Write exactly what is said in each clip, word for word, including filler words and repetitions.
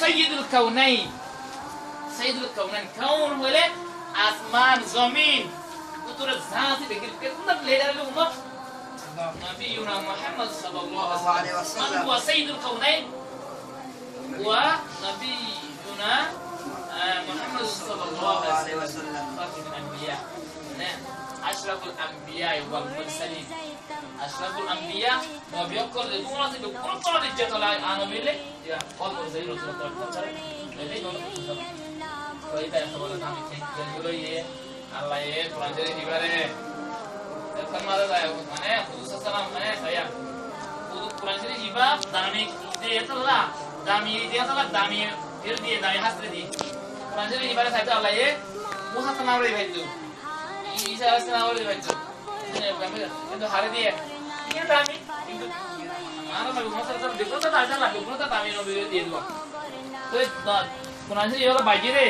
Sayyidul Kaunain. Sayyidul Kaunain. Kaun hoile asman, zomin. Bútore za asé beggín. Kettó lidar óilo ummat. Nabiyuna Muhammad sallallahu alaihi wasallam. Man huwa Sayyidul Kaunain? Huwa Nabiyuna, eh, Muhammad sallallahu alaihi wasallam. Khatimul Anbiya. Mane, Ashraful Anbiya wal Mursalin. Ashraful Anbiya, nobi ókkol ze duniyair beggún ottú izzot ola nobi óile, ya, kol kore ze Rosul ókkol. Tói ibá etó boro dami, Allaye Kuran Córif ibáre, ekbar mazé zai, mane, Huzur sallam, mane, zaiya. Huzur Kuran Córif ibá dami de etolla, dami de etolla, dami, ere diye, dami hásre diye. Kuran Córif ibáre saito Allaye, Musa sallam re ibáre diye. Isa alaihissalam ore diye. Kintu hare diye? Iye dami. Kintu añára Nobi Muhammad sallallahu alaihi wasallam beggún ottú dami, beggún ottú dami nobi diye dibo. Toi Kuran Córif iyóre baijje de,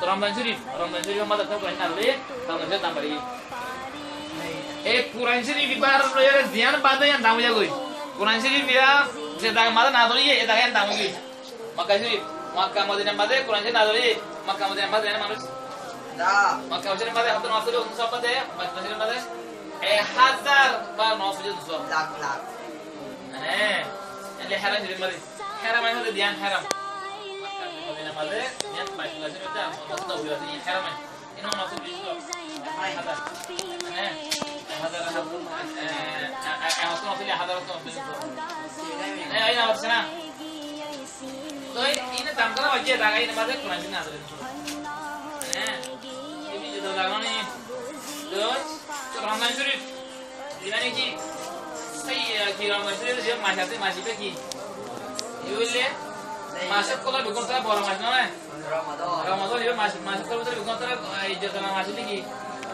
Romzan Córif, Romzan Córif or mazé Kuran Córif no loiye, Romzan Córif dam bari. E Kuran Córif ibár loiyóre ziyán bade yián dam ói zagói. Kuran Córif ibá ze zagar mazé nazil óiye, e zaga yián dam ói giyói. Makka Córif, Makka Modinar mazé Kuran Córif nazil óiye, Makka Modinar mazé zane manúic. Makka Córif mazé hoto noó cót unsó bade, Makka Córif mazé ek házar ba noó cót unsó. Lak, lak. Mane, ende Heram Córif mazé, Heram mazé diyan Heram. Makka Modinar mazé diyan Baitullah Córif, Heram mazé. Ino noó cót unsó. Ek házar. Házar, házar, eh, eh, eh, házar, házar, házar. Eh, eh, eh, házar na. Toi ine dam gorí baijje, zaga ine mazé Kuran Córif nazil óiye. Eh, ine zaga ni. Toi, toi Romzan Córif. Ine ki? Sai, eh, ki Romzan Córif ze mac asé, mac ibá ki? Ibá óile mac ókkol beggún ottú boro mac no né? Ramadan. Ramadan ibá mac, mac ókkol bútore beggún ottú, eh, izzot ola mac óile ki?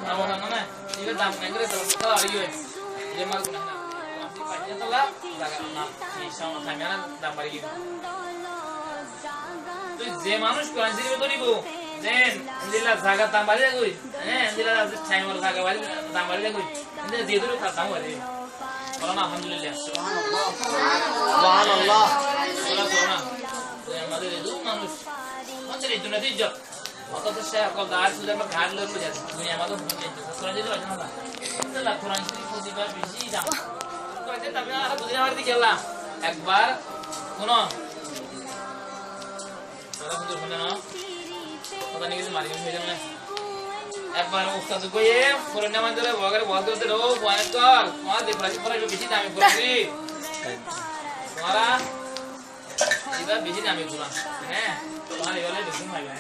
Ramadan no né? Ibá dam no gorí, dam gorí ar ki óiye? Ibá mar guna na. Etolla zaga na, ei samay kami ana dam bari giyói. Toi ze manúic Kuran Córif dóribo, ze endilla zaga dam bari zagói, eh, endilla zaga, zaga bari, dam bari zagói, endilla ze dóribo tar dam bari. Bolo na, alhamdulillah. Subhanallah. Bolo, bolo na. Toi amare dui manúic, amare ei duniyat izzot. Otoco cé ókkol dar sude amar ghar loi buzar, duniyar mazé buzar, Kuran Córif buzar na. Alhamdulillah, Kuran Córif buzar beci dam. Kuran Córif buzar beci dam, ar buzí no fari de kiyólla. Ekbar, cúno. Tara cúndor cúno na. Kotá niki mari félaiye na. Ekbar ustad e hoiye, Kuran Córif mazé bogare bogare de, "O, boi kor, tuáñra de Kuran Córif beci dami Kuran Córif. Tuáñra ibá beci dami Kuran, há, tuáñra ibá loi beci dami, há."